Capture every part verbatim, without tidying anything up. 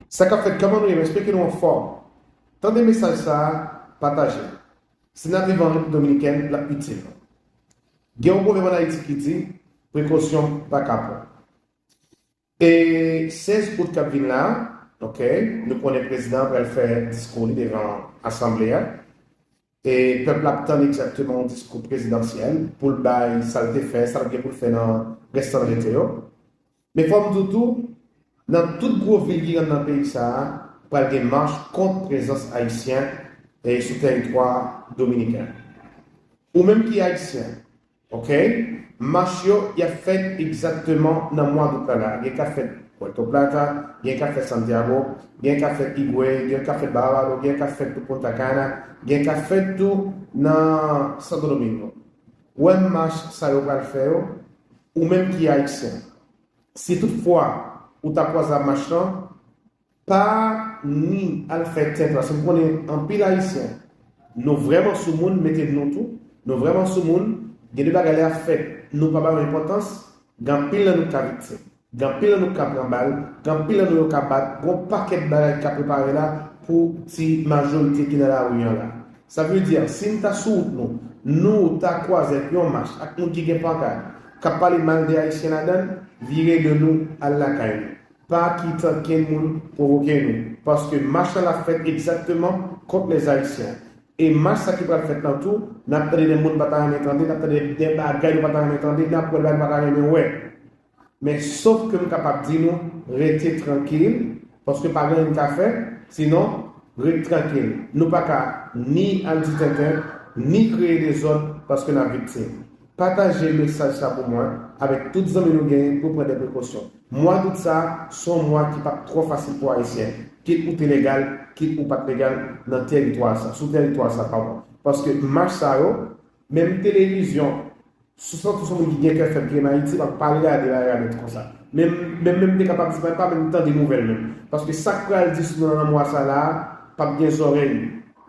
Sa k ap fèt, kòman nou ye? M espere ke nou anfòm. Tande mesaj sa a, pataje l. Si n ap viv an Repiblik Dominikèn, l ap itil nou. Gen yon pwovèb ann Ayiti ki di, prekosyon pa kapon. E sèz out k ap vin la, ok, nou konnen prezidan an pral fè diskou li devan asanble a. E pèp la ap tann egzakteman yon diskou prezidansyèl pou l bay sa l te fè, sa l gen pou l fè nan restan lete yo. Men fò m di w tou, nan tout gwo vil ki gen nan peyi sa a, pral gen mach kont prezans ayisyen e sou tèritwa dominiken. Ou menm ki ayisyen, ok? Mach yo, y ap fèt egzakteman nan mwa dout la la. Gen k ap fèt Puerto Plata, gen k ap fèt Santiago, gen k ap fèt Higüey, gen k ap fèt Barbado, gen k ap fèt tou Punta Cana, gen k ap fèt tou nan Santo Domingo. Ou wè mach sa yo pral fè yo, ou menm ki ayisyen, si toutfwa ou ta kwaze ak mach lan, pa ni al fè tenten, paske m konnen anpil ayisyen, nou vrèman sou moun, mete nou tou, nou vrèman sou moun, gen de bagay lè ap fèt, nou pa ba yo enpòtans, gen anpil nan nou k ka viktim, gen anpil nan nou k ka pran bal, gen anpil nan nou yo ka bat, gen yon pakèt bagay k ka prepare la pou ti majorite ki nan lari an la. Sa vle di, si n ta sou wout nou, nou ta kwaze ak yon mach, ak moun ki gen pankad, k ap pale mal de ayisyen ladan l, vire do nou, al lakay nou. Pa kite ankenn moun pwovoke nou, paske mach lan ap fèt egzakteman kont lèzayisyen. E mach sa ki pral fèt lan tou, n ap tande de moun nou pa ta renmen tande, n ap tande de bagay nou pa ta renmen tande, n ap wè bagay nou pa ta renmen wè. Men sof ke m kapab di nou, rete trankil, paske pa gen anyen n ka fè, sinon, ret trankil. Nou pa ka ni al di tenten, ni kreye dezòd, paske n ap viktim. Pataje mesaj sa pou mwen avèk tout zanmi nou genyen pou pran de prekosyon. Mwa dout sa a, se yon mwa ki p ap twò fasil pou ayisyen, kit ou te legal, kit ou pa t legal nan tèritwa sa, sou tèritwa sa, padon. Paske mach sa yo, menm televizyon, sousant ou se moun ki gen kè fèb ki ann Ayiti, m ap pa regade bagay la nèt konsa. Menm, menm, menm te kapab di, m pa menm tande nouvèl menm. Paske sa k pral di sou nou nan mwa sa la a, p ap gen zòrèy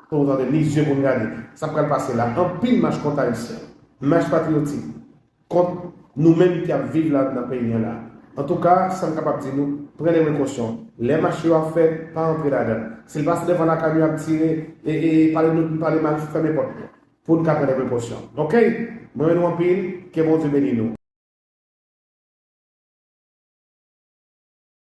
pou nou tande, ni zye pou n gade. Sa k pral pase la, anpil mach kont ayisyen, mach patriyotik, kont nou menm ki ap viv la nan peyi an la. Antouka, sa m kapab di nou, pran de prekosyon. Lè mach yo ap fèt, pa antre ladan l. Si l pase devan lakay nou, y ap tire, e, e, e pale nou, pale mal, fèmen pòt nou. Pou n ka pran de prekosyon. Ok? Mwen renmen nou anpil, ke Bondye beni nou.